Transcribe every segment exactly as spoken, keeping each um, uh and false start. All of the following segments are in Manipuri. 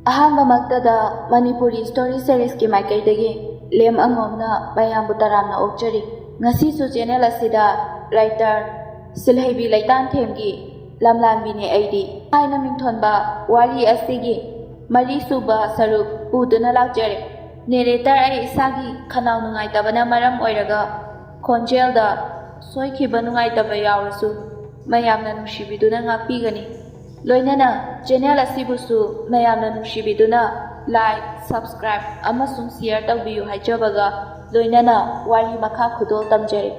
ꯑꯍꯥꯟꯕꯃꯛꯇꯗ ꯃꯅꯤꯄꯨꯔꯤ story seriesꯀꯤ ꯃꯥꯏꯀꯩꯗꯒꯤ ꯂꯦꯝ ꯑꯉꯣꯝꯅ ꯃꯌꯥꯝꯕꯨ ꯇꯔꯥꯝꯅ ꯑꯣꯛꯆꯔꯤ꯫ ꯉꯁꯤꯁꯨ channel ꯑꯁꯤꯗ writer ꯁꯤꯜꯍꯩꯕꯤ ꯂꯩꯇꯥꯟꯊꯦꯝꯒꯤ ꯂꯝꯂꯥꯟꯕꯤꯅꯤ ꯑꯩꯗꯤ ꯍꯥꯏꯅ ꯃꯤꯡꯊꯣꯟꯕ ꯋꯥꯔꯤ ꯑꯁꯤꯒꯤ ꯃꯔꯤꯁꯨꯕ ꯁꯔꯨꯛ ꯄꯨꯗꯨꯅ ꯂꯥꯛꯆꯔꯦ꯫ Narrator ꯑꯩ ꯏꯁꯥꯒꯤ ꯈꯅꯥꯎ ꯅꯨꯡꯉꯥꯏꯇꯕꯅ ꯃꯔꯝ ꯑꯣꯏꯔꯒ ꯈꯣꯟꯖꯦꯜꯗ ꯁꯣꯏꯈꯤꯕ ꯅꯨꯡꯉꯥꯏꯇꯕ ꯌꯥꯎꯔꯁꯨ ꯃꯌꯥꯝꯅ ꯅꯨꯡꯁꯤꯕꯤꯗꯨꯅ ꯉꯥꯛꯄꯤꯒꯅꯤ꯫ ꯂꯣꯏꯅꯅ channel ꯑꯁꯤꯕꯨꯁꯨ ꯃꯌꯥꯝꯅ ꯅꯨꯡꯁꯤꯕꯤꯗꯨꯅ like, subscribe ꯑꯃꯁꯨꯡ share ꯇꯧꯕꯤꯌꯨ ꯍꯥꯏꯖꯕꯒ ꯂꯣꯏꯅꯅ ꯋꯥꯔꯤ ꯃꯈꯥ ꯈꯨꯗꯣꯜ ꯇꯝꯖꯔꯤ꯫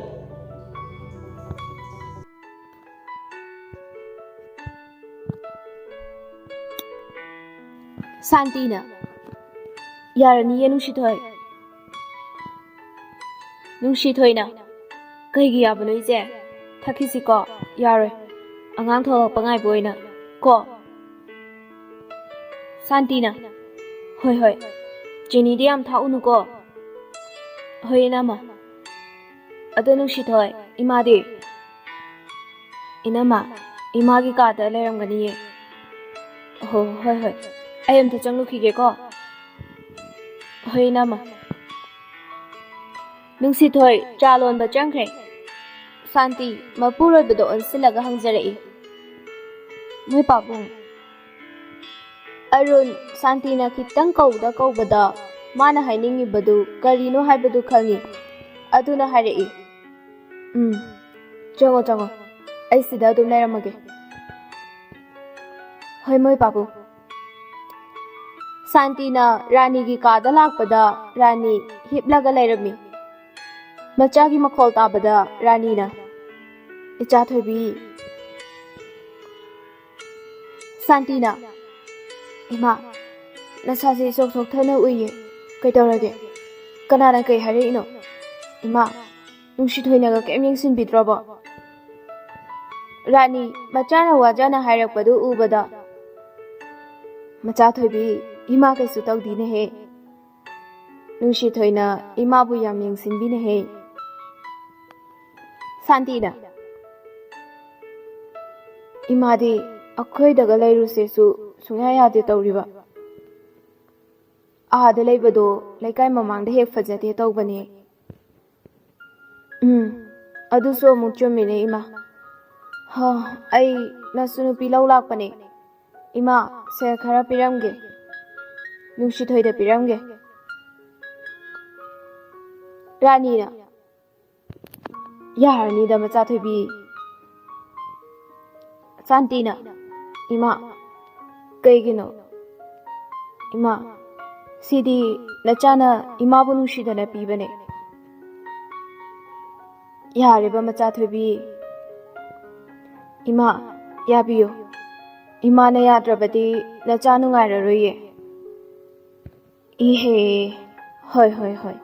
ꯁꯥꯟꯇꯤꯅ, "ꯌꯥꯔꯅꯤꯌꯦ ꯅꯨꯡꯁꯤꯊꯣꯏ꯫" ꯅꯨꯡꯁꯤꯊꯣꯏꯅ, "ꯀꯩꯒꯤ ꯌꯥꯕꯅꯣ ꯏꯆꯦ? ꯊꯛꯈꯤꯁꯤꯀꯣ?" "ꯌꯥꯔꯣꯏ, ꯑꯉꯥꯡ ꯊꯣꯛꯂꯛꯄ ꯉꯥꯏꯕ ꯑꯣꯏꯅ ꯀꯣ꯫" ꯁꯥꯟꯇꯤꯅ, "ꯍꯣꯏ ꯍꯣꯏ, ꯆꯤꯅꯤꯗꯤ ꯌꯥꯝ ꯊꯥꯛꯎꯅꯨꯀꯣ꯫" "ꯍꯣꯏ ꯏꯅꯝꯃ꯫ ꯑꯗꯣ ꯅꯨꯡꯁꯤꯊꯣꯏ, ꯏꯃꯥꯗꯤ?" "ꯏꯅꯝꯃ, ꯏꯃꯥꯒꯤ ꯀꯥꯗ ꯂꯩꯔꯝꯒꯅꯤꯌꯦ꯫" "ꯑꯣ, ꯍꯣꯏ ꯍꯣꯏ, ꯑꯩ ꯑꯝꯇ ꯆꯪꯂꯨꯈꯤꯒꯦꯀꯣ꯫" "ꯍꯣꯏ ꯏꯅꯝꯃ꯫" ꯅꯨꯡꯁꯤꯊꯣꯏ ꯆꯥ ꯂꯣꯟꯕ ꯆꯪꯈ꯭ꯔꯦ꯫ ꯁꯥꯟꯇꯤ ꯃꯄꯨꯔꯣꯏꯕꯗ ꯑꯣꯟꯁꯤꯜꯂꯒ ꯍꯪꯖꯔꯛꯏ, "ꯃꯣꯏ ꯄꯥꯕꯨꯡ?" ꯑꯔꯨꯟ ꯁꯥꯟꯇꯤꯅ ꯈꯤꯇꯪ ꯀꯧꯗ ꯀꯧꯕꯗ ꯃꯥꯅ ꯍꯥꯏꯅꯤꯡꯉꯤꯕꯗꯨ ꯀꯔꯤꯅꯣ ꯍꯥꯏꯕꯗꯨ ꯈꯪꯏ꯫ ꯑꯗꯨꯅ ꯍꯥꯏꯔꯛꯏ, "ꯎꯝ, ꯆꯪꯉꯣ, ꯆꯪꯉꯣ꯫ ꯑꯩ ꯁꯤꯗ ꯑꯗꯨꯝ ꯂꯩꯔꯝꯃꯒꯦ꯫" "ꯍꯣꯏ, ꯃꯣꯏ ꯄꯥꯕꯨꯡ꯫" ꯁꯥꯟꯇꯤꯅ ꯔꯥꯅꯤꯒꯤ ꯀꯥꯗ ꯂꯥꯛꯄꯗ ꯔꯥꯅꯤ ꯍꯤꯞꯂꯒ ꯂꯩꯔꯝꯃꯤ꯫ ꯃꯆꯥꯒꯤ ꯃꯈꯣꯜ ꯇꯥꯕꯗ ꯔꯥꯅꯤꯅ, "ꯏꯆꯥ ꯊꯣꯏꯕꯤ꯫" ꯁꯥꯟꯇꯤꯅ, "ꯏꯃꯥ, ꯅꯁꯥꯁꯦ ꯏꯁꯣꯛ ꯁꯣꯛꯊꯅ ꯎꯏꯌꯦ꯫ ꯀꯩꯗꯧꯔꯒꯦ? ꯀꯅꯥꯅ ꯀꯩ ꯍꯥꯏꯔꯛꯏꯅꯣ? ꯏꯃꯥ, ꯅꯨꯡꯁꯤꯊꯣꯏꯅꯒ ꯀꯩꯝ ꯌꯦꯡꯁꯤꯟꯕꯤꯗ꯭ꯔꯕꯣ?" ꯔꯥꯅꯤ ꯃꯆꯥꯅ ꯋꯥꯖꯅ ꯍꯥꯏꯔꯛꯄꯗꯨ ꯎꯕꯗ, "ꯃꯆꯥ ꯊꯣꯏꯕꯤ, ꯏꯃꯥ ꯀꯩꯁꯨ ꯇꯧꯗꯤꯅꯦꯍꯦ꯫ ꯅꯨꯡꯁꯤꯊꯣꯏꯅ ꯏꯃꯥꯕꯨ ꯌꯥꯝ ꯌꯦꯡꯁꯤꯟꯕꯤꯅꯦꯍꯦ꯫" ꯁꯥꯟꯇꯤꯅ, "ꯏꯃꯥꯗꯤ ꯑꯩꯈꯣꯏꯗꯒ ꯂꯩꯔꯨꯁꯦꯁꯨ ꯁꯨꯡꯌꯥ ꯌꯥꯗꯦ ꯇꯧꯔꯤꯕ꯫ ꯑꯥꯗ ꯂꯩꯕꯗꯣ ꯂꯩꯀꯥꯏ ꯃꯃꯥꯡꯗ ꯍꯦꯛ ꯐꯖꯗꯦ ꯇꯧꯕꯅꯦ꯫" "ꯎꯝ, ꯑꯗꯨꯁꯨ ꯑꯃꯨꯛ ꯆꯨꯝꯃꯤꯅꯦ ꯏꯃꯥ꯫ ꯍ, ꯑꯩ ꯃꯁꯨ ꯅꯨꯄꯤ ꯂꯧ ꯂꯥꯛꯄꯅꯦ꯫ ꯏꯃꯥ, ꯁꯦꯜ ꯈꯔ ꯄꯤꯔꯝꯒꯦ꯫ ꯅꯨꯡꯁꯤꯊꯣꯏꯗ ꯄꯤꯔꯝꯒꯦ꯫" ꯔꯥꯅꯤꯅ, "ꯌꯥꯔꯅꯤꯗ ꯃꯆꯥ ꯊꯣꯏꯕꯤ꯫" ꯁꯥꯟꯇꯤꯅ, "ꯏꯃꯥ, ꯀꯩꯒꯤꯅꯣ? ꯏꯃꯥ, ꯁꯤꯗꯤ ꯅꯆꯥꯅ ꯏꯃꯥꯕꯨ ꯅꯨꯡꯁꯤꯗꯅ ꯄꯤꯕꯅꯦ꯫" "ꯌꯥꯔꯦꯕ ꯃꯆꯥ ꯊꯣꯏꯕꯤ꯫ ꯏꯃꯥ, ꯌꯥꯕꯤꯌꯨ꯫ ꯏꯃꯥꯅ ꯌꯥꯗ꯭ꯔꯕꯗꯤ ꯅꯆꯥ ꯅꯨꯡꯉꯥꯏꯔꯔꯣꯏꯌꯦ꯫" "ꯏꯍꯦ, ꯍꯣꯏ, ꯍꯣꯏ, ꯍꯣꯏ꯫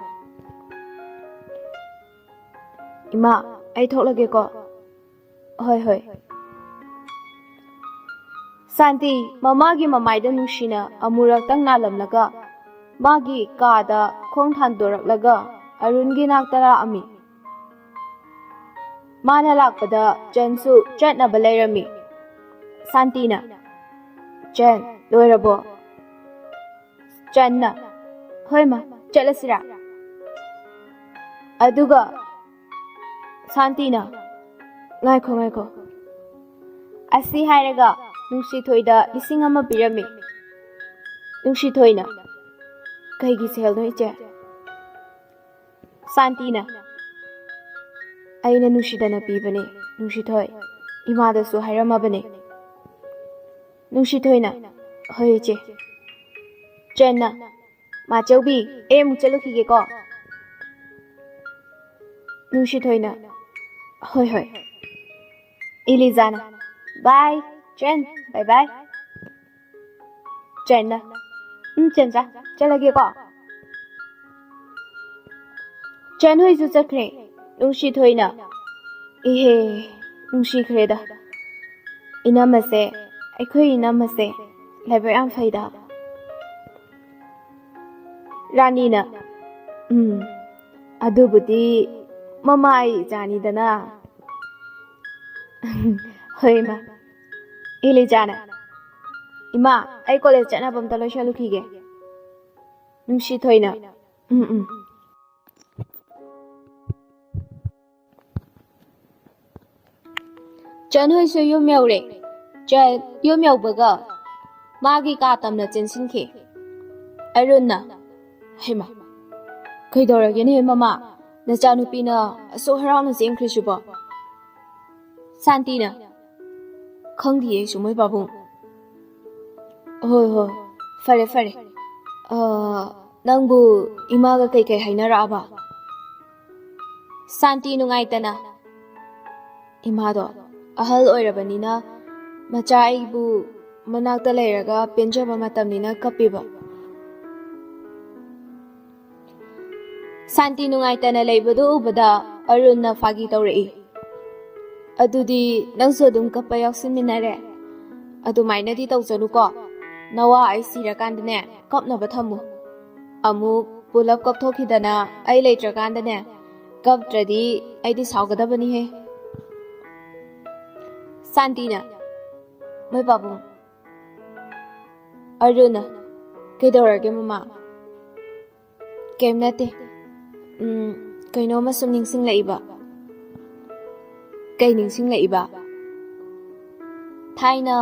ꯏꯃꯥ, ꯑꯩ ꯊꯣꯛꯂꯒꯦꯀꯣ꯫" "ꯍꯣꯏ, ꯍꯣꯏ꯫" ꯁꯥꯟꯇꯤ ꯃꯃꯥꯒꯤ ꯃꯃꯥꯏꯗ ꯅꯨꯡꯁꯤꯅ ꯑꯃꯨꯔꯛꯇꯪ ꯅꯥꯜꯂꯝꯂꯒ ꯃꯥꯒꯤ ꯀꯥꯗ ꯈꯣꯡ ꯊꯥꯡꯗꯣꯔꯛꯂꯒ ꯑꯔꯨꯟꯒꯤ ꯅꯥꯛꯇ ꯂꯥꯛꯑꯝꯃꯤ꯫ ꯃꯥꯅ ꯂꯥꯛꯄꯗ ꯆꯟꯁꯨ ꯆꯠꯅꯕ ꯂꯩꯔꯝꯃꯤ꯫ ꯁꯥꯟꯇꯤꯅ, "ꯆꯟ, ꯂꯣꯏꯔꯕꯣ?" ꯆꯟꯅ, "ꯍꯣꯏ ꯃꯥ, ꯆꯠꯂꯁꯤꯔꯥ?" ꯑꯗꯨꯒ ꯁꯥꯟꯇꯤꯅ, "ꯉꯥꯏꯈꯣ, ꯉꯥꯏꯈꯣ꯫" ꯑꯁꯤ ꯍꯥꯏꯔꯒ ꯅꯨꯡꯁꯤꯊꯣꯏꯗ ꯂꯤꯁꯤꯡ ꯑꯃ ꯄꯤꯔꯝꯃꯤ꯫ ꯅꯨꯡꯁꯤꯊꯣꯏꯅ, "ꯀꯩꯒꯤ ꯁꯦꯜꯅꯣ ꯏꯆꯦ?" ꯁꯥꯟꯇꯤꯅ, "ꯑꯩꯅ ꯅꯨꯡꯁꯤꯗꯅ ꯄꯤꯕꯅꯦ, ꯅꯨꯡꯁꯤꯊꯣꯏ꯫ ꯏꯃꯥꯗꯁꯨ ꯍꯥꯏꯔꯝꯃꯕꯅꯦ꯫" ꯅꯨꯡꯁꯤꯊꯣꯏꯅ, "ꯍꯣꯏ ꯏꯆꯦ꯫" ꯆꯟꯅ, "ꯃꯥꯆꯧꯕꯤ, ꯑꯩ ꯑꯃꯨꯛ ꯆꯠꯂꯨꯈꯤꯒꯦꯀꯣ꯫" ꯅꯨꯡꯁꯤꯊꯣꯏꯅ, "ꯍꯣꯏ, ꯍꯣꯏ꯫" ꯏꯂꯤꯖꯥꯅ, "ꯕꯥꯏ, ꯆꯟ, ꯕꯥꯏ ꯕꯥꯏ꯫" ꯆꯟꯅ, "ꯎꯝ, ꯆꯟꯆꯥ, ꯆꯠꯂꯒꯦꯀꯣ꯫" ꯆꯟ ꯍꯣꯏꯁꯨ ꯆꯠꯈ꯭ꯔꯦ꯫ ꯅꯨꯡꯁꯤꯊꯣꯏꯅ, "ꯏꯍꯦ, ꯅꯨꯡꯁꯤꯈ꯭ꯔꯦꯗ꯫ ꯏꯅꯝꯃꯁꯦ, ꯑꯩꯈꯣꯏ ꯏꯅꯝꯃꯁꯦ ꯂꯥꯏꯕꯛ ꯌꯥꯝ ꯐꯩꯗ꯫" ꯔꯥꯅꯤꯅ, "ꯎꯝ, ꯑꯗꯨꯕꯨꯗꯤ ꯃꯃꯥ ꯑꯩ ꯏꯆꯥꯅꯤꯗꯅ꯫ ꯍꯣꯏ ꯏꯃꯥ꯫ ꯏꯂꯤꯖꯥꯅ, "ꯏꯃꯥ, ꯑꯩ ꯀꯣꯂꯦꯖ ꯆꯠꯅꯕ ꯑꯝꯇ ꯂꯣꯏꯁꯜꯂꯨꯈꯤꯒꯦ꯫ ꯅꯨꯡꯁꯤ ꯊꯣꯏꯅ, ꯎꯝ, ꯎꯝ"꯫ ꯆꯟꯍꯣꯏꯁꯨ ꯌꯨꯝ ꯌꯧꯔꯦ꯫ ꯆꯟ ꯌꯨꯝ ꯌꯧꯕꯒ ꯃꯥꯒꯤ ꯀꯥ ꯇꯝꯅ ꯆꯦꯟꯁꯤꯟꯈꯤ꯫ ꯑꯔꯨꯟꯅ, "ꯍꯩꯃꯥ, ꯀꯩꯗꯧꯔꯒꯦꯅꯦ ꯃꯃꯥ? ꯅꯆꯥꯅꯨꯄꯤꯅ ꯑꯁꯨꯛ ꯍꯔꯥꯎꯅ ꯆꯦꯟꯈ꯭ꯔꯤꯁꯤꯕꯣ?" ꯁꯥꯟꯇꯤꯅ, "ꯈꯪꯗꯤꯌꯦ ꯑꯩꯁꯨ ꯃꯣꯏ ꯄꯥꯕꯨꯡ"꯫ "ꯍꯣꯏ, ꯍꯣꯏ, ꯐꯔꯦ, ꯐꯔꯦ꯫ ꯑ, ꯅꯪꯕꯨ ꯏꯃꯥꯒ ꯀꯩꯀꯩ ꯍꯥꯏꯅꯔꯛꯑꯕ?" ꯁꯥꯟꯇꯤ ꯅꯨꯡꯉꯥꯏꯇꯅ, "ꯏꯃꯥꯗꯣ ꯑꯍꯜ ꯑꯣꯏꯔꯕꯅꯤꯅ ꯃꯆꯥ ꯑꯩꯕꯨ ꯃꯅꯥꯛꯇ ꯂꯩꯔꯒ ꯄꯦꯟꯖꯕ ꯃꯇꯝꯅꯤꯅ ꯀꯞꯄꯤꯕ"꯫ ꯁꯥꯟꯇꯤ ꯅꯨꯡꯉꯥꯏꯇꯅ ꯂꯩꯕꯗꯨ ꯎꯕꯗ ꯑꯔꯨꯟꯅ ꯐꯥꯒꯤ ꯇꯧꯔꯛꯏ, "ꯑꯗꯨꯗꯤ ꯅꯪꯁꯨ ꯑꯗꯨꯝ ꯀꯞꯄ ꯌꯥꯎꯁꯤꯟꯃꯤꯟꯅꯔꯦ? ꯑꯗꯨꯃꯥꯏꯅꯗꯤ ꯇꯧꯖꯅꯨꯀꯣ꯫ ꯅꯋꯥ ꯑꯩ ꯁꯤꯔꯀꯥꯟꯗꯅꯦ, ꯀꯞꯅꯕ ꯊꯝꯃꯨ꯫ ꯑꯃꯨꯛ ꯄꯨꯂꯞ ꯀꯞꯊꯣꯛꯈꯤꯗꯅ ꯑꯩ ꯂꯩꯇ꯭ꯔꯀꯥꯟꯗꯅꯦ, ꯀꯞꯇ꯭ꯔꯗꯤ ꯑꯩꯗꯤ ꯁꯥꯎꯒꯗꯕꯅꯤꯍꯦ"꯫ ꯁꯥꯟꯇꯤꯅ, "ꯃꯣꯏ ꯄꯥꯕꯨꯡ"꯫ ꯑꯔꯨꯟꯅ, "ꯀꯩꯗꯧꯔꯒꯦ ꯃꯃꯥ?" "ꯀꯩꯝ ꯅꯠꯇꯦ꯫ ꯎꯝ, ꯀꯩꯅꯣꯝꯃ ꯁꯨꯝ ꯅꯤꯡꯁꯤꯡꯂꯛꯏꯕ"꯫ "ꯀꯩ ꯅꯤꯡꯁꯤꯡꯂꯛꯏꯕ?" "ꯊꯥꯏꯅ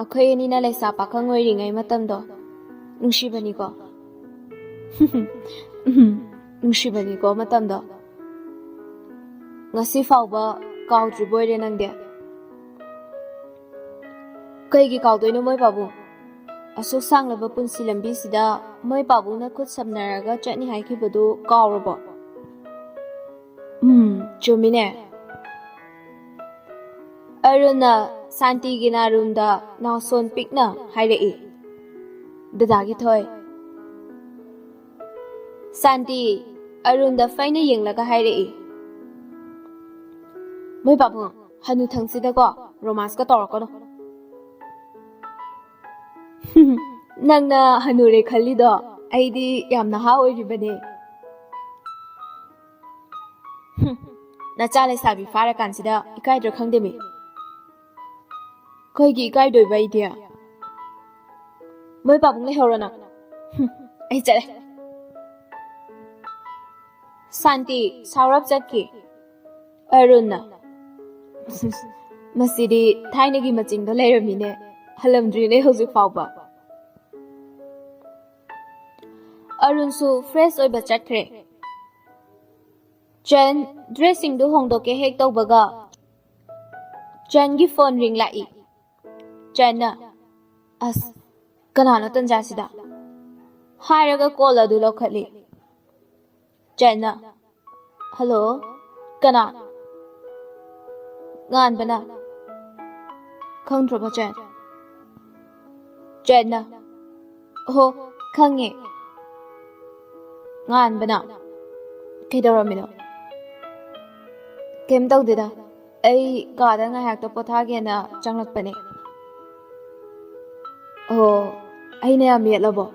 ꯑꯩꯈꯣꯏ ꯑꯅꯤꯅ ꯂꯩꯁꯥ ꯄꯥꯈꯪ ꯑꯣꯏꯔꯤꯉꯩ ꯃꯇꯝꯗꯣ ꯅꯨꯡꯁꯤꯕꯅꯤꯀꯣ"꯫ "ꯎꯝ, ꯅꯨꯡꯁꯤꯕꯅꯤꯀꯣ ꯃꯇꯝꯗꯣ꯫ ꯉꯁꯤ ꯐꯥꯎꯕ ꯀꯥꯎꯗ꯭ꯔꯤꯕꯣꯏꯔꯦ ꯅꯪꯗꯤ"꯫ "ꯀꯩꯒꯤ ꯀꯥꯎꯗꯣꯏꯅꯣ ꯃꯣꯏ ꯄꯥꯕꯨꯡ? ꯑꯁꯨꯛ ꯁꯥꯡꯂꯕ ꯄꯨꯟꯁꯤ ꯂꯝꯕꯤꯁꯤꯗ ꯃꯣꯏ ꯄꯥꯕꯨꯡꯅ ꯈꯨꯠ ꯁꯝꯅꯔꯒ ꯆꯠꯅꯤ ꯍꯥꯏꯈꯤꯕꯗꯨ ꯀꯥꯎꯔꯕꯣ?" "ꯎꯝ, ꯆꯨꯝꯃꯤꯅꯦ"꯫ ꯑꯔꯨꯟꯅ ꯁꯥꯟꯇꯤꯒꯤ ꯅꯥꯔꯨꯝꯗ ꯅꯥꯎꯁꯣꯟ ꯄꯤꯛꯅ ꯍꯥꯏꯔꯛꯏ, "ꯗꯗꯥꯒꯤ ꯊꯣꯏ"꯫ ꯁꯥꯟꯇꯤ ꯑꯔꯨꯟꯗ ꯐꯩꯅ ꯌꯦꯡꯂꯒ ꯍꯥꯏꯔꯛꯏ, "ꯃꯣꯏ ꯄꯥꯕꯨꯡ, ꯍꯅꯨꯊꯪꯁꯤꯗꯀꯣ ꯔꯣꯃꯥꯟꯁꯀ ꯇꯧꯔꯛꯀꯅꯨ"꯫ "ꯅꯪꯅ ꯍꯅꯨꯔꯦ ꯈꯜꯂꯤꯗꯣ, ꯑꯩꯗꯤ ꯌꯥꯝ ꯅꯍꯥ ꯑꯣꯏꯔꯤꯕꯅꯦ"꯫ ꯍꯨꯝ, ꯅꯆꯥ ꯂꯩꯁꯥꯕꯤ ꯐꯥꯔꯀꯥꯟꯁꯤꯗ ꯏꯀꯥꯏꯗ꯭ꯔꯥ ꯈꯪꯗꯦꯃꯤ꯫ ꯀꯩꯒꯤ ꯏꯀꯥꯏꯗꯣꯏꯕ ꯑꯩꯗꯤ? ꯃꯣꯏ ꯄꯥꯕꯨꯡ ꯂꯩꯍꯧꯔꯣ ꯅꯪ꯫ ꯍꯨꯝ, ꯑꯩ ꯆꯠꯂꯦ꯫ ꯁꯥꯟꯇꯤ ꯁꯥꯎꯔꯞ ꯆꯠꯈꯤ꯫ ꯑꯔꯨꯟꯅ, "ꯃꯁꯤꯗꯤ ꯊꯥꯏꯅꯒꯤ ꯃꯆꯤꯡꯗ ꯂꯩꯔꯝꯃꯤꯅꯦ, ꯍꯜꯂꯝꯗ꯭ꯔꯤꯅꯦ ꯍꯧꯖꯤꯛ ꯐꯥꯎꯕ"꯫ ꯑꯔꯨꯟꯁꯨ ꯐ꯭ꯔꯦꯁ ꯑꯣꯏꯕ ꯆꯠꯈ꯭ꯔꯦ꯫ ꯆꯟ ꯗ꯭ꯔꯦꯁꯁꯤꯡꯗꯨ ꯍꯣꯡꯗꯣꯛꯀꯦ ꯍꯦꯛ ꯇꯧꯕꯒ ꯆꯟꯒꯤ ꯐꯣꯟ ꯔꯤꯡ ꯂꯥꯛꯏ꯫ ꯆꯟꯅ, "ꯑꯁ, ꯀꯅꯥꯅꯣ ꯇꯟꯖꯥꯁꯤꯗ?" ꯍꯥꯏꯔꯒ ꯀꯣꯜ ꯑꯗꯨ ꯂꯧꯈꯠꯂꯤ꯫ ꯆꯟꯅ, "ꯍꯜꯂꯣ, ꯀꯅꯥ?" ꯉꯥꯟꯕꯅ, "ꯈꯪꯗ꯭ꯔꯕꯣ ꯆꯟ?" ꯆꯟꯅ, "ꯑꯣꯍꯣ, ꯈꯪꯉꯦ"꯫ ꯉꯥꯟꯕꯅ, "ꯀꯩꯗꯧꯔꯝꯃꯤꯅꯣ?" "ꯀꯩꯝ ꯇꯧꯗꯦꯗ, ꯑꯩ ꯀꯥꯗ ꯉꯥꯏꯍꯥꯛꯇ ꯄꯣꯊꯥꯒꯦꯅ ꯆꯪꯂꯛꯄꯅꯦ"꯫ "ꯑꯣ, ꯑꯩꯅ ꯌꯥꯝ ꯌꯦꯠꯂꯕꯣ?"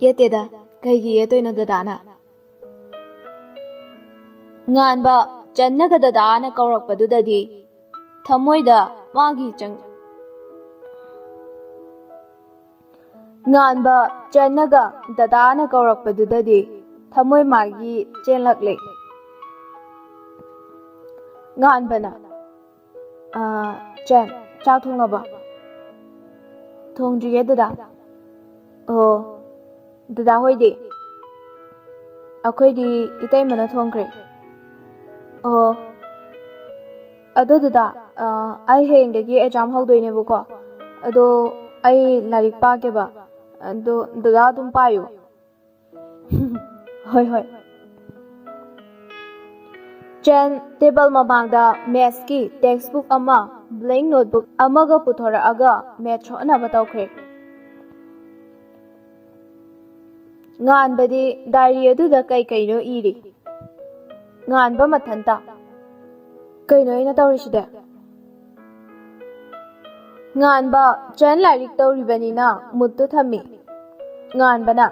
"ꯌꯦꯠꯇꯦꯗ, ꯀꯩꯒꯤ ꯌꯦꯠꯇꯣꯏꯅꯣ ꯗꯗꯥꯅ?" ꯉꯥꯟꯕ ꯆꯟꯅꯒ ꯗꯗꯥꯅ ꯀꯧꯔꯛꯄꯗꯨꯗꯗꯤ ꯊꯃꯣꯏꯗ ꯃꯥꯒꯤ ꯆꯪ-, ꯉꯥꯟꯕ ꯆꯟꯅꯒ ꯗꯗꯥꯅ ꯀꯧꯔꯛꯄꯗꯨꯗꯗꯤ ꯊꯃꯣꯏ ꯃꯥꯒꯤ ꯆꯦꯜꯂꯛꯂꯦ꯫ ꯉꯥꯟꯕꯅ, "ꯑꯥ, ꯆꯟ, ꯆꯥꯛ ꯊꯣꯡꯉꯕꯣ?" "ꯊꯣꯡꯗ꯭ꯔꯤꯌꯦ ꯗꯗꯥ"꯫ "ꯑꯣ, ꯗꯗꯥ ꯍꯣꯏꯗꯤ?" "ꯑꯩꯈꯣꯏꯗꯤ ꯏꯇꯩꯃꯅ ꯊꯣꯡꯈ꯭ꯔꯦ"꯫ "ꯑꯣ, ꯑꯗꯣ ꯗꯗꯥ, ꯑꯥ, ꯑꯩ ꯍꯌꯦꯡꯗꯒꯤ ꯑꯦꯛꯖꯥꯝ ꯍꯧꯗꯣꯏꯅꯦꯕꯀꯣ, ꯑꯗꯣ ꯑꯩ ꯂꯥꯏꯔꯤꯛ ꯄꯥꯒꯦꯕ, ꯑꯗꯣ ꯗꯗꯥ ꯑꯗꯨꯝ ꯄꯥꯏꯌꯨ"꯫ "ꯍꯣꯏ, ꯍꯣꯏ"꯫ ꯆꯦꯟ ꯇꯦꯕꯜ ꯃꯃꯥꯡꯗ ꯃꯦꯠꯁꯀꯤ ꯇꯦꯛꯁꯕꯨꯛ ꯑꯃ, ꯕ꯭ꯂꯦꯡ ꯅꯣꯠꯕꯨꯛ ꯑꯃꯒ ꯄꯨꯊꯣꯔꯛꯑꯒ ꯃꯦꯠꯁ ꯍꯣꯠꯅꯕ ꯇꯧꯈ꯭ꯔꯦ꯫ ꯉꯥꯟꯕꯗꯤ ꯗꯥꯏꯔꯤ ꯑꯗꯨꯗ ꯀꯩ ꯀꯩꯅꯣ ꯏꯔꯤ꯫ ꯉꯥꯟꯕ ꯃꯊꯟꯇ, "ꯀꯩꯅꯣ ꯑꯩꯅ ꯇꯧꯔꯤꯁꯤꯗꯤ?" ꯉꯥꯟꯕ ꯆꯦꯟ ꯂꯥꯏꯔꯤꯛ ꯇꯧꯔꯤꯕꯅꯤꯅ ꯃꯨꯠꯇꯨ ꯊꯝꯃꯤ꯫ ꯉꯥꯟꯕꯅ,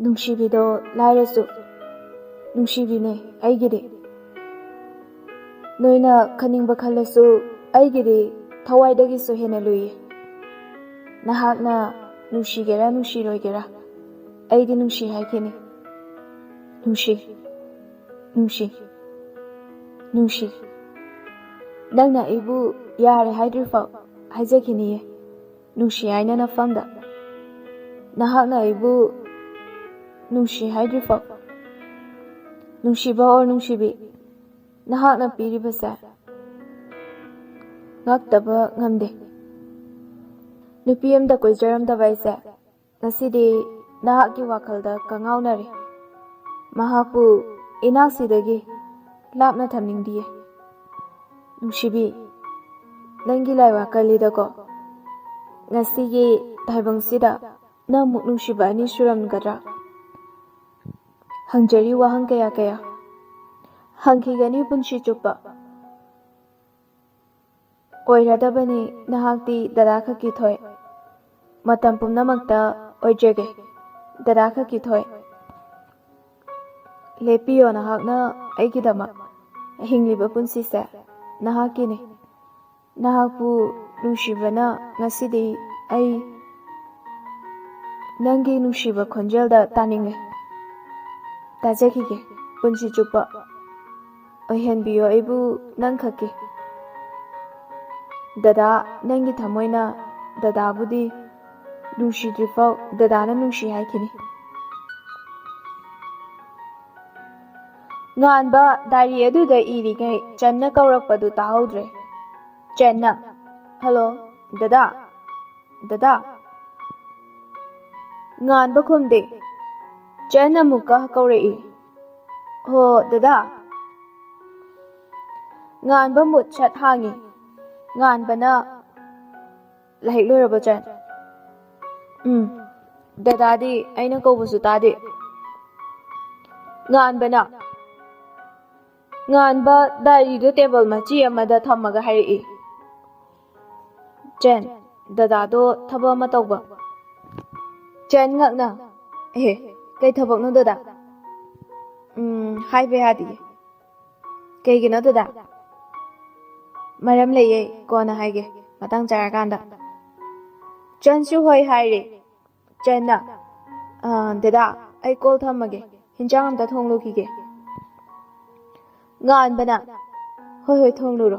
ꯅꯨꯡꯁꯤꯕꯤꯗꯣ ꯂꯥꯏꯔꯁꯨ ꯅꯨꯡꯁꯤꯕꯤꯅꯦ ꯑꯩꯒꯤꯗꯤ꯫ ꯅꯣꯏꯅ ꯈꯟꯅꯤꯡꯕ ꯈꯜꯂꯁꯨ ꯑꯩꯒꯤꯗꯤ ꯊꯋꯥꯏꯗꯒꯤꯁꯨ ꯍꯦꯟꯅ ꯂꯨꯏꯌꯦ꯫ ꯅꯍꯥꯛꯅ ꯅꯨꯡꯁꯤꯒꯦꯔꯥ ꯅꯨꯡꯁꯤꯔꯣꯏꯒꯦꯔꯥ, ꯑꯩꯗꯤ ꯅꯨꯡꯁꯤ ꯍꯥꯏꯈꯤꯅꯤ꯫ ꯅꯨꯡꯁꯤ, ꯅꯨꯡꯁꯤ, ꯅꯨꯡꯁꯤ꯫ ꯅꯪꯅ ꯑꯩꯕꯨ ꯌꯥꯔꯦ ꯍꯥꯏꯗ꯭ꯔꯤꯐꯥꯎ ꯍꯥꯏꯖꯈꯤꯅꯤꯌꯦ, ꯅꯨꯡꯁꯤ ꯍꯥꯏꯅ ꯅꯐꯝꯗ꯫ ꯅꯍꯥꯛꯅ ꯑꯩꯕꯨ ꯅꯨꯡꯁꯤ ꯍꯥꯏꯗ꯭ꯔꯤꯐꯥꯎ꯫ ꯅꯨꯡꯁꯤꯕ ꯑꯣꯔ ꯅꯨꯡꯁꯤꯕꯤ, ꯅꯍꯥꯛꯅ ꯄꯤꯔꯤꯕꯁꯦ ꯉꯛꯇꯕ ꯉꯝꯗꯦ꯫ ꯅꯨꯄꯤ ꯑꯃꯗ ꯀꯣꯏꯖꯔꯝꯗꯕ ꯑꯩꯁꯦ ꯉꯁꯤꯗꯤ ꯅꯍꯥꯛꯀꯤ ꯋꯥꯈꯜꯗ ꯀꯉꯥꯎꯅꯔꯦ꯫ ꯃꯍꯥꯛꯄꯨ ꯏꯅꯥꯛꯁꯤꯗꯒꯤ ꯂꯥꯞꯅ ꯊꯝꯅꯤꯡꯗꯤꯌꯦ꯫ ꯅꯨꯡꯁꯤꯕꯤ, ꯅꯪꯒꯤ ꯂꯥꯏꯋꯥ ꯀꯜꯂꯤꯗꯀꯣ꯫ ꯉꯁꯤꯒꯤ ꯇꯥꯏꯕꯪꯁꯤꯗ ꯅꯪꯃꯨꯛ ꯅꯨꯡꯁꯤꯕ ꯑꯅꯤ ꯁꯨꯔꯝꯒꯗ꯭ꯔꯥ? ꯍꯪꯖꯔꯤ ꯋꯥꯍꯪ ꯀꯌꯥ ꯀꯌꯥ꯫ ꯍꯪꯈꯤꯒꯅꯤ ꯄꯨꯟꯁꯤ ꯆꯨꯞꯄ꯫ ꯑꯣꯏꯔꯗꯕꯅꯤ ꯅꯍꯥꯛꯇꯤ ꯗꯗꯥ ꯈꯛꯀꯤ ꯊꯣꯏ꯫ ꯃꯇꯝ ꯄꯨꯝꯅꯃꯛꯇ ꯑꯣꯏꯖꯒꯦ ꯗꯗꯥ ꯈꯛꯀꯤ ꯊꯣꯏ꯫ ꯂꯦꯞꯄꯤꯌꯣ ꯅꯍꯥꯛꯅ ꯑꯩꯒꯤꯗꯃꯛ꯫ ꯍꯤꯡꯂꯤꯕ ꯄꯨꯟꯁꯤꯁꯦ ꯅꯍꯥꯛꯀꯤꯅꯤ꯫ ꯅꯍꯥꯛꯄꯨ ꯅꯨꯡꯁꯤꯕꯅ ꯉꯁꯤꯗꯤ ꯑꯩ ꯅꯪꯒꯤ ꯅꯨꯡꯁꯤꯕ ꯈꯣꯟꯖꯦꯜꯗ ꯇꯥꯅꯤꯡꯉꯦ꯫ ꯇꯥꯖꯈꯤꯒꯦ ꯄꯨꯟꯁꯤ ꯆꯨꯞꯄ꯫ ꯑꯣꯏꯍꯟꯕꯤꯌꯣ ꯑꯩꯕꯨ ꯅꯪ ꯈꯛꯀꯤ꯫ ꯗꯗꯥ, ꯅꯪꯒꯤ ꯊꯃꯣꯏꯅ ꯗꯗꯥꯕꯨꯗꯤ ꯅꯨꯡꯁꯤꯗ꯭ꯔꯤꯐꯥꯎ ꯗꯗꯥꯅ ꯅꯨꯡꯁꯤ ꯍꯥꯏꯈꯤꯅꯤ꯫ ꯉꯥꯟꯕ ꯗꯥꯏꯔꯤ ꯑꯗꯨꯗ ꯏꯔꯤꯉꯩ ꯆꯟꯅ ꯀꯧꯔꯛꯄꯗꯨ ꯇꯥꯍꯧꯗ꯭ꯔꯦ꯫ ꯆꯟꯅ, "ꯍꯜꯂꯣ, ꯗꯗꯥ, ꯗꯗꯥ?" ꯉꯥꯟꯕ ꯈꯨꯝꯗꯦ꯫ ꯆꯟ ꯑꯃꯨꯛꯀ ꯀꯧꯔꯛꯏ, "ꯍꯣ, ꯗꯗꯥ?" ꯉꯥꯟꯕ ꯃꯨꯠ ꯁꯠ ꯍꯥꯡꯉꯤ꯫ ꯉꯥꯟꯕꯅ, "ꯂꯥꯏꯔꯤꯛ ꯂꯣꯏꯔꯕꯣ, ꯆꯟ?" "ꯎꯝ, ꯗꯗꯥꯗꯤ ꯑꯩꯅ ꯀꯧꯕꯁꯨ ꯇꯥꯗꯦ꯫" ꯉꯥꯟꯕꯅ, ꯉꯥꯟꯕ ꯗꯥꯏꯔꯤꯗꯨ ꯇꯦꯕꯜ ꯃꯆꯤ ꯑꯃꯗ ꯊꯝꯃꯒ ꯍꯥꯏꯔꯛꯏ, "ꯆꯟ, ꯗꯗꯥꯗꯣ ꯊꯕꯛ ꯑꯃ ꯇꯧꯕ꯫" ꯆꯟ ꯉꯛꯅ, "ꯑꯦ, ꯀꯩ ꯊꯕꯛꯅꯣ ꯗꯥꯗꯥ? ꯎꯝ, ꯍꯥꯏꯕ ꯌꯥꯗꯤꯌꯦ꯫ ꯀꯩꯒꯤꯅꯣ ꯗꯥꯗꯥ? ꯃꯔꯝ ꯂꯩꯌꯦ, ꯀꯣꯟꯅ ꯍꯥꯏꯒꯦ, ꯃꯇꯥꯡ ꯆꯥꯔꯀꯥꯟꯗ꯫ ꯆꯟꯁꯨ ꯍꯣꯏ ꯍꯥꯏꯔꯦ꯫ ꯆꯟꯅ, "ꯑꯥ, ꯗꯥꯗꯥ, ꯑꯩ ꯀꯣꯜ ꯊꯝꯃꯒꯦ, ꯍꯤꯟꯖꯥꯡ ꯑꯝꯇ ꯊꯣꯡꯂꯨꯈꯤꯒꯦ꯫" ꯉꯥꯟꯕꯅ, "ꯍꯣꯏ, ꯍꯣꯏ, ꯊꯣꯡꯂꯨꯔꯣ꯫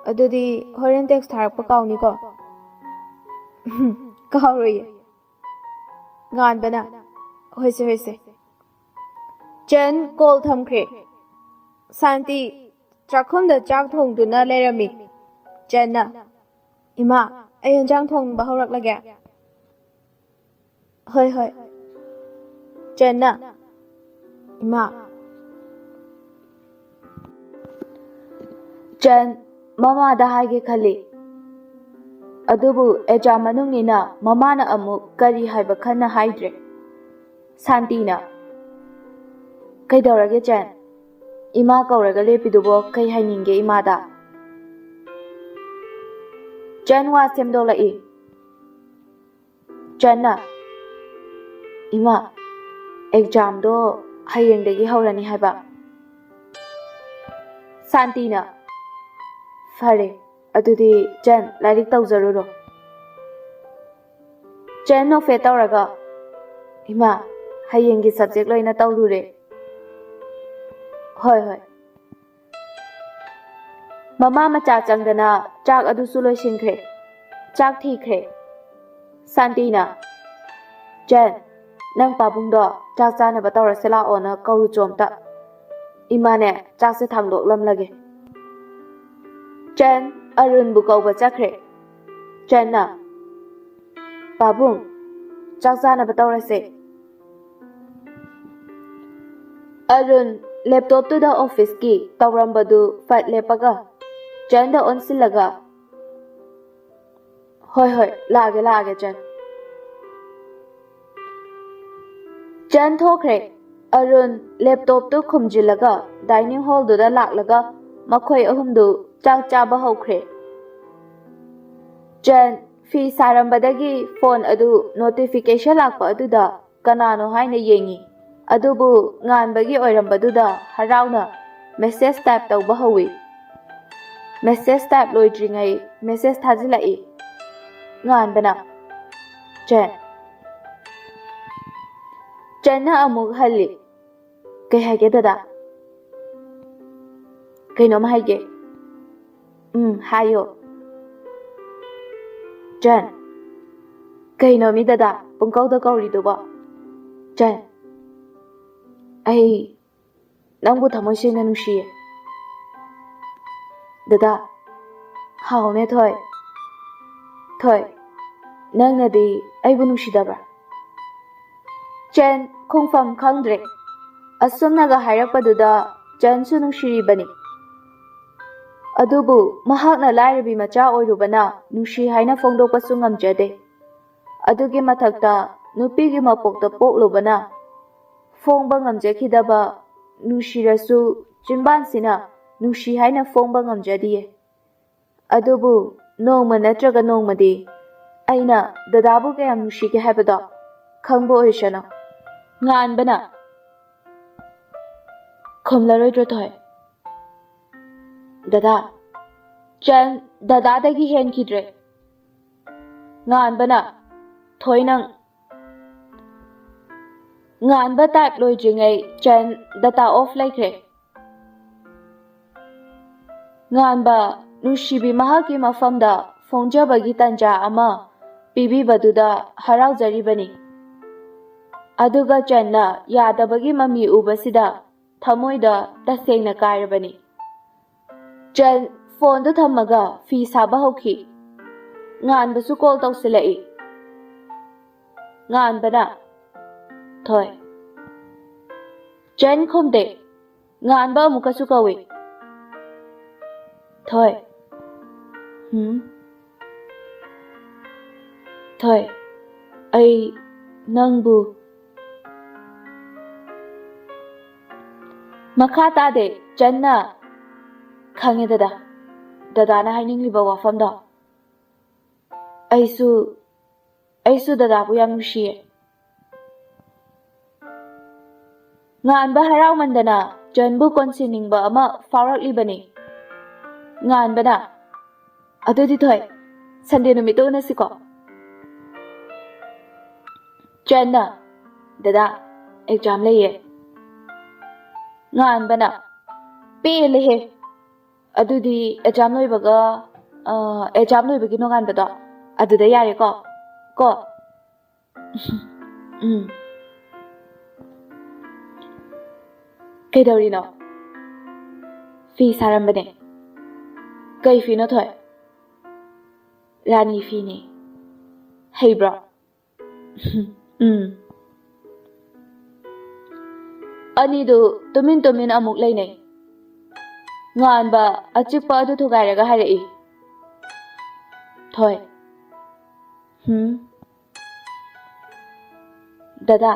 ꯑꯗꯨꯗꯤ ꯍꯣꯔꯦꯟ ꯇꯦꯛꯁ ꯊꯥꯔꯛꯄ ꯀꯥꯎꯅꯤꯀꯣ?" "ꯀꯥꯎꯔꯣꯏꯌꯦ꯫" ꯉꯥꯟꯕꯅ, "ꯍꯣꯏꯁꯦ, ꯍꯣꯏꯁꯦ꯫" ꯆꯟ ꯀꯣꯜ ꯊꯝꯈ꯭ꯔꯦ꯫ ꯁꯥꯟꯇꯤ ꯆꯥꯛꯈꯨꯝꯗ ꯆꯥꯛ ꯊꯣꯡꯗꯨꯅ ꯂꯩꯔꯝꯃꯤ꯫ ꯆꯟꯅ, "ꯏꯃꯥ, ꯑꯩ ꯍꯦꯟꯖꯥꯡ ꯊꯣꯡꯕ ꯍꯧꯔꯛꯂꯒꯦ꯫" "ꯍꯣꯏ, ꯍꯣꯏ꯫" ꯆꯟꯅ, "ꯏꯃꯥ꯫" ꯆꯟ ꯃꯃꯥꯗ ꯍꯥꯏꯒꯦ ꯈꯜꯂꯤ, ꯑꯗꯨꯕꯨ ꯑꯦꯛꯖꯥꯝ ꯃꯅꯨꯡꯅꯤꯅ ꯃꯃꯥꯅ ꯑꯃꯨꯛ ꯀꯔꯤ ꯍꯥꯏꯕ ꯈꯟꯅ ꯍꯥꯏꯗ꯭ꯔꯦ꯫ ꯁꯥꯟꯇꯤꯅ, "ꯀꯩꯗꯧꯔꯒꯦ ꯆꯟ? ꯏꯃꯥ ꯀꯧꯔꯒ ꯂꯦꯞꯄꯤꯗꯨꯕꯣ ꯀꯩ ꯍꯥꯏꯅꯤꯡꯒꯦ ꯏꯃꯥꯗ?" ꯆꯟ ꯋꯥ ꯁꯦꯝꯗꯣꯛꯂꯛꯏ꯫ ꯆꯟꯅ, "ꯏꯃꯥ, ꯑꯦꯛꯖꯥꯝꯗꯣ ꯍꯌꯦꯡꯗꯒꯤ ꯍꯧꯔꯅꯤ ꯍꯥꯏꯕ꯫" ꯁꯥꯟꯇꯤꯅ, "ꯐꯔꯦ, ꯑꯗꯨꯗꯤ ꯆꯟ ꯂꯥꯏꯔꯤꯛ ꯇꯧꯖꯔꯨꯔꯣ꯫" ꯆꯟ ꯅꯣꯛꯐꯦꯠ ꯇꯧꯔꯒ, "ꯏꯃꯥ, ꯍꯌꯦꯡꯒꯤ ꯁꯕꯖꯦꯛ ꯂꯣꯏꯅ ꯇꯧꯔꯨꯔꯦ꯫" "ꯍꯣꯏ, ꯍꯣꯏ꯫" ꯃꯃꯥ ꯃꯆꯥ ꯆꯪꯗꯅ ꯆꯥꯛ ꯑꯗꯨꯁꯨ ꯂꯣꯏꯁꯤꯟꯈ꯭ꯔꯦ꯫ ꯆꯥꯛ ꯊꯤꯈ꯭ꯔꯦ꯫ ꯁꯥꯟꯇꯤꯅ, "ꯆꯟ, ꯅꯪ ꯄꯥꯕꯨꯡꯗꯣ ꯆꯥꯛ ꯆꯥꯅꯕ ꯇꯧꯔꯁꯦ ꯂꯥꯛꯑꯣꯅ ꯀꯧꯔꯨꯆꯣ ꯑꯝꯇ꯫ ꯏꯃꯥꯅꯦ, ꯆꯥꯛꯁꯦ ꯊꯥꯡꯗꯣꯛꯂꯝꯂꯒꯦ꯫" ꯆꯟ ꯑꯔꯨꯟꯕꯨ ꯀꯧꯕ ꯆꯠꯈ꯭ꯔꯦ꯫ ꯆꯟꯅ, "ꯄꯥꯕꯨꯡ, ꯆꯥꯛ ꯆꯥꯅꯕ ꯇꯧꯔꯁꯦ꯫" ꯑꯔꯨꯟ ꯂꯦꯞꯇꯣꯞꯇꯨꯗ ꯑꯣꯐꯤꯁꯀꯤ ꯇꯧꯔꯝꯕꯗꯨ ꯐꯠ ꯂꯦꯞꯄꯒ ꯆꯟꯗ ꯑꯣꯟꯁꯤꯜꯂꯒ, "ꯍꯣꯏ, ꯍꯣꯏ, ꯂꯥꯛꯑꯒꯦ, ꯂꯥꯛꯑꯒꯦ, ꯆꯟ꯫" ꯆꯟ ꯊꯣꯛꯈ꯭ꯔꯦ꯫ ꯑꯔꯨꯟ ꯂꯦꯞꯇꯣꯞꯇꯨ ꯈꯨꯝꯖꯤꯜꯂꯒ ꯗꯥꯏꯅꯤꯡ ꯍꯣꯜꯗꯨꯗ ꯂꯥꯛꯂꯒ ꯃꯈꯣꯏ ꯑꯍꯨꯝꯗꯨ ꯆꯥꯛ ꯆꯥꯕ ꯍꯧꯈ꯭ꯔꯦ꯫ ꯆꯟ ꯐꯤ ꯁꯥꯔꯝꯕꯗꯒꯤ ꯐꯣꯟ ꯑꯗꯨ ꯅꯣꯇꯤꯐꯤꯀꯦꯁꯟ ꯂꯥꯛꯄ ꯑꯗꯨꯗ ꯀꯅꯥꯅꯣ ꯍꯥꯏꯅ ꯌꯦꯡꯉꯤ꯫ ꯑꯗꯨꯕꯨ ꯉꯥꯟꯕꯒꯤ ꯑꯣꯏꯔꯝꯕꯗꯨꯗ ꯍꯔꯥꯎꯅ message type ꯇꯧꯕ ꯍꯧꯏ꯫ Message type ꯂꯣꯏꯗ꯭ꯔꯤꯉꯩ message ꯊꯥꯖꯤꯜꯂꯛꯏ꯫ ꯉꯥꯟꯕꯅ, "ꯆꯟ꯫" ꯆꯟꯅ ꯑꯃꯨꯛ ꯍꯜꯂꯤ꯫ "ꯀꯩ ꯍꯥꯏꯒꯦ ꯗꯗꯥ?" "ꯀꯩꯅꯣꯝ ꯍꯥꯏꯒꯦ꯫" "ꯎꯝ, ꯍꯥꯏꯌꯣ꯫" "ꯆꯟ꯫" "ꯀꯩꯅꯣ ꯃꯤ ꯗꯗꯥ ꯄꯨꯡꯀꯧꯗ ꯀꯧꯔꯤꯗꯨꯕꯣ?" "ꯆꯟ, ꯑꯩ ꯅꯪꯕꯨ ꯊꯃꯣꯏ ꯁꯦꯡꯅ ꯅꯨꯡꯁꯤꯌꯦ꯫" "ꯗꯗꯥ꯫" "ꯍꯥꯎꯅꯦ ꯊꯣꯏ꯫" "ꯊꯣꯏ, ꯅꯪꯅꯗꯤ ꯑꯩꯕꯨ ꯅꯨꯡꯁꯤꯗꯕ꯭ꯔꯥ?" ꯆꯟ ꯈꯣꯡꯐꯝ ꯈꯪꯗ꯭ꯔꯦ꯫ ꯑꯁꯨꯝꯅꯒ ꯍꯥꯏꯔꯛꯄꯗꯨꯗ ꯆꯟꯁꯨ ꯅꯨꯡꯁꯤꯔꯤꯕꯅꯤ꯫ ꯑꯗꯨꯕꯨ ꯃꯍꯥꯛꯅ ꯂꯥꯏꯔꯕꯤ ꯃꯆꯥ ꯑꯣꯏꯔꯨꯕꯅ ꯅꯨꯡꯁꯤ ꯍꯥꯏꯅ ꯐꯣꯡꯗꯣꯛꯄꯁꯨ ꯉꯝꯖꯗꯦ꯫ ꯑꯗꯨꯒꯤ ꯃꯊꯛꯇ ꯅꯨꯄꯤꯒꯤ ꯃꯄꯣꯛꯇ ꯄꯣꯛꯂꯨꯕꯅ ꯐꯣꯡꯕ ꯉꯝꯖꯈꯤꯗꯕ ꯅꯨꯡꯁꯤꯔꯁꯨ ꯆꯤꯟꯕꯥꯟꯁꯤꯅ ꯅꯨꯡꯁꯤ ꯍꯥꯏꯅ ꯐꯣꯡꯕ ꯉꯝꯖꯗꯤꯌꯦ꯫ ꯑꯗꯨꯕꯨ ꯅꯣꯡꯃ ꯅꯠꯇ꯭ꯔꯒ ꯅꯣꯡꯃꯗꯤ ꯑꯩꯅ ꯗꯗꯥꯕꯨ ꯀꯌꯥꯝ ꯅꯨꯡꯁꯤꯒꯦ ꯍꯥꯏꯕꯗꯣ ꯈꯪꯕ ꯑꯣꯏꯁꯅꯨ꯫ ꯉꯥꯟꯕꯅ, "ꯈꯨꯝꯂꯔꯣꯏꯗ꯭ꯔꯣ ꯊꯣꯏ?" "ꯗꯗꯥ꯫" ꯆꯟ ꯗꯗꯥꯗꯒꯤ ꯍꯦꯟꯈꯤꯗ꯭ꯔꯦ꯫ ꯉꯥꯟꯕꯅ, "ꯊꯣꯏ ꯅꯪ꯫" ꯉꯥꯟꯕ type ꯂꯣꯏꯗ꯭ꯔꯤꯉꯩ ꯆꯟ data off ꯂꯩꯈ꯭ꯔꯦ꯫ ꯉꯥꯟꯕ, ꯅꯨꯡꯁꯤꯕꯤ ꯃꯍꯥꯛꯀꯤ ꯃꯐꯝꯗ ꯐꯣꯡꯖꯕꯒꯤ ꯇꯟꯖꯥ ꯑꯃ ꯄꯤꯕꯤꯕꯗꯨꯗ ꯍꯔꯥꯎꯖꯔꯤꯕꯅꯤ꯫ ꯑꯗꯨꯒ ꯆꯟꯅ ꯌꯥꯗꯕꯒꯤ ꯃꯃꯤ ꯎꯕꯁꯤꯗ ꯊꯃꯣꯏꯗ ꯇꯁꯦꯡꯅ ꯀꯥꯏꯔꯕꯅꯤ꯫ ꯆꯟ phoneꯗꯨ ꯊꯝꯃꯒ ꯐꯤ ꯁꯥꯕ ꯍꯧꯈꯤ꯫ ꯉꯥꯟꯕꯁꯨ call ꯇꯧꯁꯤꯜꯂꯛꯏ꯫ ꯉꯥꯟꯕꯅ, "ꯊꯣꯏ꯫" ꯆꯟ ꯈꯨꯝꯗꯦ꯫ ꯉꯥꯟꯕ ꯑꯃꯨꯛꯀꯁꯨ ꯀꯧꯏ꯫ "ꯊꯣꯏ꯫" "ꯍꯨꯝ?" "ꯊꯣꯏ, ꯑꯩ ꯅꯪꯕꯨ꯫" ꯃꯈꯥ ꯇꯥꯗꯦ꯫ ꯆꯟꯅ, "ꯈꯪꯉꯦ ꯗꯗꯥ, ꯗꯗꯥꯅ ꯍꯥꯏꯅꯤꯡꯂꯤꯕ ꯋꯥꯐꯝꯗꯣ꯫ ꯑꯩꯁꯨ, ꯑꯩꯁꯨ ꯗꯗꯥꯕꯨ ꯌꯥꯝ ꯅꯨꯡꯁꯤꯌꯦ꯫" ꯉꯥꯟꯕ ꯍꯔꯥꯎꯃꯟꯗꯅ ꯆꯟꯕꯨ ꯀꯣꯟꯁꯤꯟꯅꯤꯡꯕ ꯑꯃ ꯐꯥꯎꯔꯛꯂꯤꯕꯅꯤ꯫ ꯉꯥꯟꯕꯅ, "ꯑꯗꯨꯗꯤ ꯊꯣꯏ, ꯁꯟꯗꯦ ꯅꯨꯃꯤꯠꯇ ꯎꯅꯁꯤꯀꯣ?" ꯆꯟꯅ, "ꯗꯗꯥ, ꯑꯦꯛꯖꯥꯝ ꯂꯩꯌꯦ꯫" ꯉꯥꯟꯕꯅ, "ꯄꯦꯜꯂꯦꯍꯦ꯫ ꯑꯗꯨꯗꯤ ꯑꯦꯛꯖꯥꯝ ꯂꯣꯏꯕꯒ, ꯑ, ꯑꯦꯛꯖꯥꯝ ꯂꯣꯏꯕꯒꯤ ꯅꯣꯡꯉꯥꯟꯕꯗꯣ, ꯑꯗꯨꯗ ꯌꯥꯔꯦꯀꯣ? ꯀꯣ?" "ꯎꯝ꯫ ꯀꯩꯗꯧꯔꯤꯅꯣ?" "ꯐꯤ ꯁꯥꯔꯝꯕꯅꯦ꯫" "ꯀꯩ ꯐꯤꯅꯣ ꯊꯣꯏ?" "ꯔꯥꯅꯤ ꯐꯤꯅꯦ꯫ ꯍꯩꯕ꯭ꯔꯣ?" "ꯎꯝ꯫" ꯑꯅꯤꯗꯨ ꯇꯨꯃꯤꯟ ꯇꯨꯃꯤꯟ ꯑꯃꯨꯛ ꯂꯩꯅꯩ꯫ ꯉꯥꯟꯕ ꯑꯆꯤꯛꯄ ꯑꯗꯨ ꯊꯨꯒꯥꯏꯔꯒ ꯍꯥꯏꯔꯛꯏ, "ꯊꯣꯏ꯫" "ꯍꯨꯝ?" "ꯗꯗꯥ,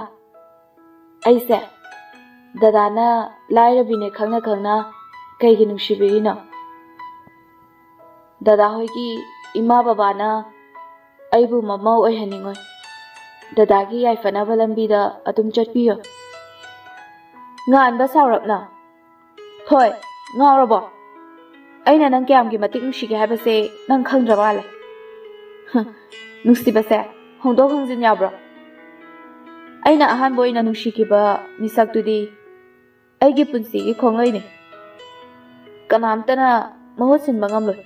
ꯑꯩꯁꯦ ꯗꯗꯥꯅ ꯂꯥꯏꯔꯕꯤꯅꯦ ꯈꯪꯅ ꯈꯪꯅ ꯀꯩꯒꯤ ꯅꯨꯡꯁꯤꯕꯤꯔꯤꯅꯣ? ꯗꯗꯥ ꯍꯣꯏꯒꯤ ꯏꯃꯥ ꯕꯕꯥꯅ ꯑꯩꯕꯨ ꯃꯃꯧ ꯑꯣꯏꯍꯟꯅꯤꯡꯉꯣꯏ꯫ ꯗꯗꯥꯒꯤ ꯌꯥꯏꯐꯅꯕ ꯂꯝꯕꯤꯗ ꯑꯗꯨꯝ ꯆꯠꯄꯤꯌꯣ꯫" ꯉꯥꯟꯕ ꯁꯥꯎꯔꯞꯅ, "ꯊꯣꯏ, ꯉꯥꯎꯔꯕꯣ? ꯑꯩꯅ ꯅꯪ ꯀꯌꯥꯝꯒꯤ ꯃꯇꯤꯛ ꯅꯨꯡꯁꯤꯒꯦ ꯍꯥꯏꯕꯁꯦ ꯅꯪ ꯈꯪꯗ꯭ꯔ ꯃꯥꯜꯂꯦ꯫" "ꯍ, ꯅꯨꯡꯁꯤꯕꯁꯦ ꯍꯣꯡꯗꯣꯛ ꯍꯣꯡꯖꯤꯟ ꯌꯥꯕ꯭ꯔꯣ? ꯑꯩꯅ ꯑꯍꯥꯟꯕ ꯑꯣꯏꯅ ꯅꯨꯡꯁꯤꯈꯤꯕ ꯃꯤꯁꯛꯇꯨꯗꯤ ꯑꯩꯒꯤ ꯄꯨꯟꯁꯤꯒꯤ ꯈꯣꯡꯂꯩꯅꯤ꯫ ꯀꯅꯥꯝꯇꯅ ꯃꯍꯨꯠ ꯁꯤꯟꯕ ꯉꯝꯂꯣꯏ꯫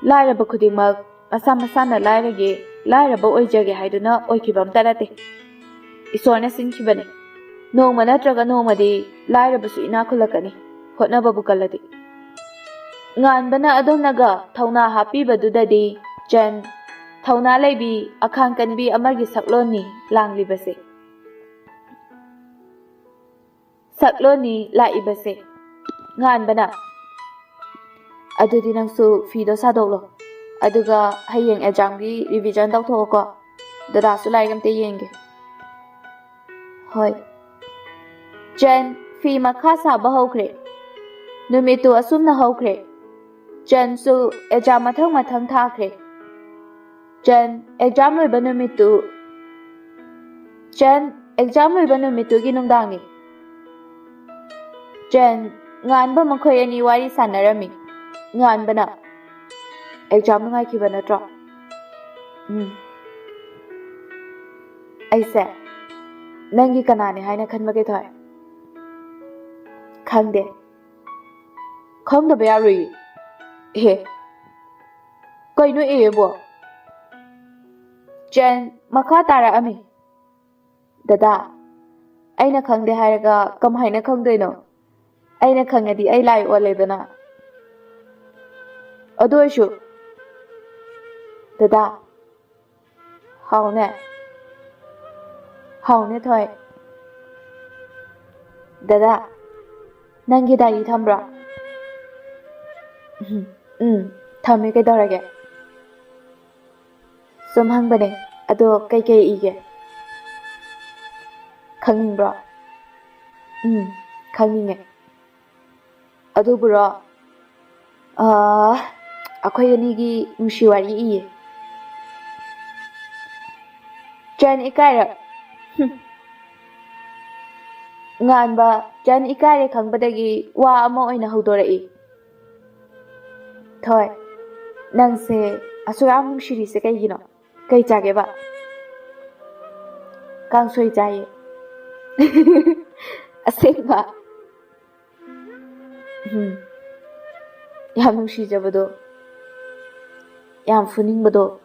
ꯂꯥꯏꯔꯕ ꯈꯨꯗꯤꯡꯃꯛ ꯃꯁꯥ ꯃꯁꯥꯅ ꯂꯥꯏꯔꯒꯦ, ꯂꯥꯏꯔꯕ ꯑꯣꯏꯖꯒꯦ ꯍꯥꯏꯗꯨꯅ ꯑꯣꯏꯈꯤꯕ ꯑꯝꯇ ꯅꯠꯇꯦ꯫ ꯏꯁꯣꯔꯅ ꯁꯤꯟꯈꯤꯕꯅꯤ꯫ ꯅꯣꯡꯃ ꯅꯠꯇ꯭ꯔꯒ ꯅꯣꯡꯃꯗꯤ ꯂꯥꯏꯔꯕꯁꯨ ꯏꯅꯥꯛ ꯈꯨꯜꯂꯛꯀꯅꯤ, ꯍꯣꯠꯅꯕꯕꯨ ꯀꯜꯂꯗꯤ꯫" ꯉꯥꯟꯕꯅ ꯑꯗꯣꯝꯅꯒ ꯊꯧꯅꯥ ꯍꯥꯞꯄꯤꯕꯗꯨꯗꯗꯤ ꯆꯟ, ꯊꯧꯅꯥ ꯂꯩꯕꯤ, ꯑꯈꯥꯡ ꯀꯟꯕꯤ ꯑꯃꯒꯤ ꯁꯛꯂꯣꯟꯅꯤ ꯂꯥꯡꯂꯤꯕꯁꯦ꯫ ꯁꯛꯂꯣꯟꯅꯤ ꯂꯥꯛꯏꯕꯁꯦ꯫ ꯉꯥꯟꯕꯅ, "ꯑꯗꯨꯗꯤ ꯅꯪꯁꯨ ꯐꯤꯗꯣ ꯁꯥꯗꯣꯛꯂꯣ, ꯑꯗꯨꯒ ꯍꯌꯦꯡ ꯑꯦꯛꯖꯥꯝꯒꯤ ꯔꯤꯚꯤꯖꯟ ꯇꯧꯊꯣꯛꯑꯣꯀꯣ꯫ ꯗꯗꯥꯁꯨ ꯂꯥꯏꯔꯤꯛ ꯑꯝꯇ ꯌꯦꯡꯒꯦ꯫" "ꯍꯣꯏ꯫" ꯆꯟ ꯐꯤ ꯃꯈꯥ ꯁꯥꯕ ꯍꯧꯈ꯭ꯔꯦ꯫ ꯅꯨꯃꯤꯠꯇꯨ ꯑꯁꯨꯝꯅ ꯍꯧꯈ꯭ꯔꯦ꯫ ꯆꯟꯁꯨ ꯑꯦꯛꯖꯥꯝ ꯃꯊꯪ ꯃꯊꯪ ꯊꯥꯈ꯭ꯔꯦ꯫ ꯆꯟ ꯑꯦꯛꯖꯥꯝ ꯂꯣꯏꯕ ꯅꯨꯃꯤꯠꯇꯨ, ꯆꯟ ꯑꯦꯛꯖꯥꯝ ꯂꯣꯏꯕ ꯅꯨꯃꯤꯠꯇꯨꯒꯤ ꯅꯨꯡꯗꯥꯡꯅꯤ꯫ ꯆꯦꯟ, ꯉꯥꯟꯕ ꯃꯈꯣꯏ ꯑꯅꯤ ꯋꯥꯔꯤ ꯁꯥꯟꯅꯔꯝꯃꯤ꯫ ꯉꯥꯟꯕꯅ, "ꯑꯦꯛꯖꯥꯝ ꯅꯨꯡꯉꯥꯏꯈꯤꯕ ꯅꯠꯇ꯭ꯔꯣ?" "ꯎꯝ꯫ ꯑꯩꯁꯦ ꯅꯪꯒꯤ ꯀꯅꯥꯅꯤ ꯍꯥꯏꯅ ꯈꯟꯕꯒꯦ, ꯊꯣꯏ?" "ꯈꯪꯗꯦ꯫" "ꯈꯪꯗꯕ ꯌꯥꯔꯣꯏꯌꯦ꯫" "ꯑꯦ, ꯀꯩꯅꯣ ꯑꯦꯕꯣ?" ꯆꯦꯟ ꯃꯈꯥ ꯇꯥꯔꯛꯑꯝꯃꯤ꯫ "ꯗꯗꯥ, ꯑꯩꯅ ꯈꯪꯗꯦ ꯍꯥꯏꯔꯒ ꯀꯃꯥꯏꯅ ꯈꯪꯗꯣꯏꯅꯣ? ꯑꯩꯅ ꯈꯪꯉꯗꯤ ꯑꯩ ꯂꯥꯏ ꯑꯣꯜꯂꯦꯗꯅ꯫ ꯑꯗꯨ ꯑꯣꯏꯔꯁꯨ, ꯗꯗꯥ꯫" "ꯍꯥꯎꯅꯦ꯫ ꯍꯥꯎꯅꯦ, ꯊꯣꯏ꯫" "ꯗꯗꯥ, ꯅꯪꯒꯤ ꯗꯥꯏꯔꯤ ꯊꯝꯕ꯭ꯔꯣ?" "ꯎꯝ, ꯎꯝ, ꯊꯝꯃꯦ, ꯀꯩꯗꯧꯔꯒꯦ?" "ꯁꯨꯝ ꯍꯪꯕꯅꯦ, ꯑꯗꯣ ꯀꯩꯀꯩ ꯏꯒꯦ? ꯈꯪꯅꯤꯡꯕ꯭ꯔꯣ?" "ꯎꯝ, ꯈꯪꯅꯤꯡꯉꯦ꯫" "ꯑꯗꯨꯕꯨꯔꯣ, ꯑꯥ, ꯑꯩꯈꯣꯏ ꯑꯅꯤꯒꯤ ꯅꯨꯡꯁꯤ ꯋꯥꯔꯤ ꯏꯌꯦ꯫" ꯆꯦꯟ ꯏꯀꯥꯏꯔꯛ-, ꯍꯨꯝ꯫ ꯉꯥꯟꯕ, ꯆꯦꯟ ꯏꯀꯥꯏꯔꯦ ꯈꯪꯕꯗꯒꯤ ꯋꯥ ꯑꯃ ꯑꯣꯏꯅ ꯍꯧꯗꯣꯔꯛꯏ꯫ "ꯊꯣꯏ, ꯅꯪꯁꯦ ꯑꯁꯨꯛ ꯌꯥꯝ ꯅꯨꯡꯁꯤꯔꯤꯁꯦ ꯀꯩꯒꯤꯅꯣ? ꯀꯩ ꯆꯥꯒꯦꯕ?" "ꯀꯥꯡꯁꯣꯏ ꯆꯥꯏꯌꯦ꯫" "ꯑꯁꯦꯡꯕ?" ꯎꯝ꯫ ꯌꯥꯝ ꯅꯨꯡꯁꯤꯖꯕꯗꯣ, ꯌꯥꯝ ꯐꯨꯅꯤꯡꯕꯗꯣ꯫